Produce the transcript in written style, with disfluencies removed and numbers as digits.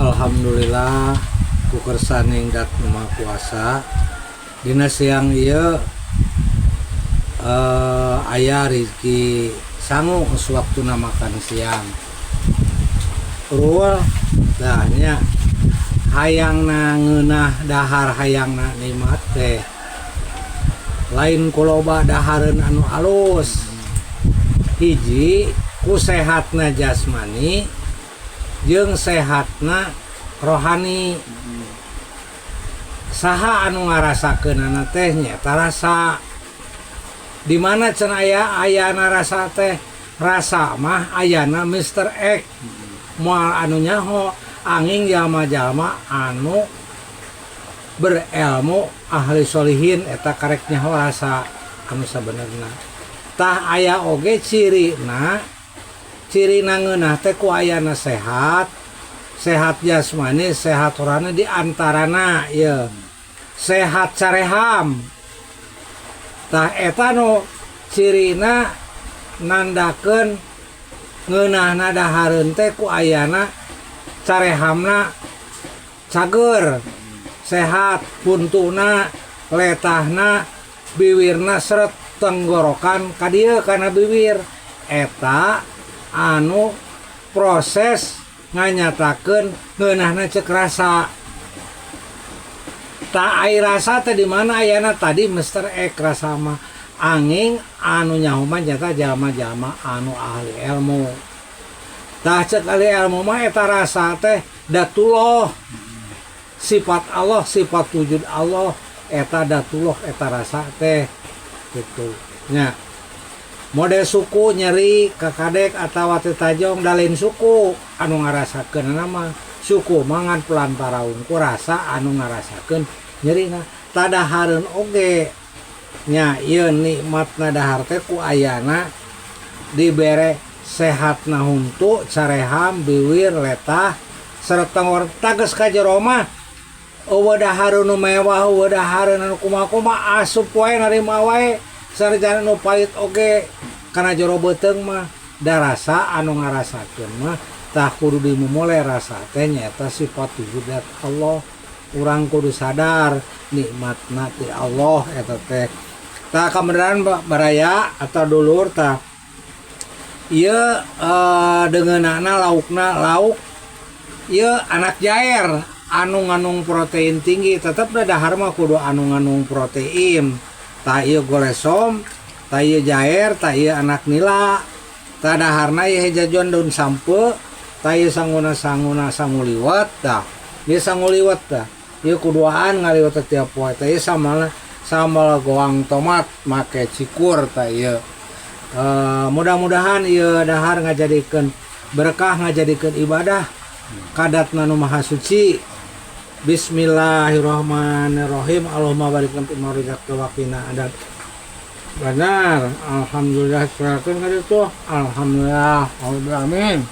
Alhamdulillah, ku kersaning Dat Nu Maha Kuasa, dina siang ieu aya rezeki sangu waktuna makan siang. Rul, dah nya, hayangna ngeunah dahar, hayangna nikmat teh lain ku loba dahareun anu alus. Hiji, ku sehatna jasmani jeung sehatna rohani. Saha anu ngarasakeunana teh? Nyaeta rasa. Di mana cenah aya ayana rasa teh? Rasa mah ayana Mr. X, moal anu nyaho, anging jalma-jalma anu berilmu, ahli solihin, eta karek nyaho rasa anu sabenerna. Tah, aya oge cirina. Cirina ngeunah teh ku ayana sehat, sehat jasmani, sehat rohani. Di antarana ieu sehat careham. Tah, eta nu cirina nandakeun ngeunahna dahareun teh ku ayana carehamna cager, sehat huntuna, letahna, biwirna seret, tenggorokan ka dieu kana bibir. Eta anu proses nganyatakeun ngeunahna cek rasa. Tah, ai rasa teh di mana ayana? Tadi Mr. X rasa mah, anging anu nyaho mah nyata jalma-jalma anu ahli ilmu. Tah, cek ahli ilmu mah eta rasa teh dzatullah, sifat Allah, sifat wujud Allah eta dzatullah, eta rasa teh gitu nya. Model suku nyeri kakadek atau tajong, da lain suku anu ngarasakeun nama suku, mangan pelantara ku rasa anu ngarasakeun nyerina. Tah, dahareun oge nya, ieu nikmatna dahar teh ku ayana dibere sehatna huntu, careham, biwir, letah serta tages ka jero mah. Euweuh dahareun nu mewah, euweuh dahareun anu kumaha-kumaha, asup wae, narima wae, sarjana nu pahit oge kana jero beuteung mah, da rasa anu ngarasakeun mah. Tah, kudu dimumule rasa teh nyaeta sifat wujud Allah. Urang kudu sadar nikmatna ti Allah eta teh. Tah, kabeneran, baraya atau dulur, tah ieu deungeunana laukna, lauk ieu anak jair anu ngandung protein tinggi. Tetep da dahar mah kudu anu ngandung protein. Tah, ieu golesom, tah ieu jair, tah ieu anak nila. Tah, daharna ieu jajuan daun sampeu. Tah, ieu sanguna, sanguna sangu liwet. Tah, ieu sangu liwet. Tah, ieu kuduaan ngaliwet tiap poe. Tah, ieu sambalna sambal goang tomat make cikur. Tah, ieu mudah-mudahan ieu dahar ngajadikeun berkah, ngajadikeun ibadah ka Dzatna Nu Maha Suci. Bismillahirrahmanirrahim. Allahumma barik lana fima razaqtana wa qina adzab. Benar, alhamdulillah, seratus kali tuh. Alhamdulillah, amin.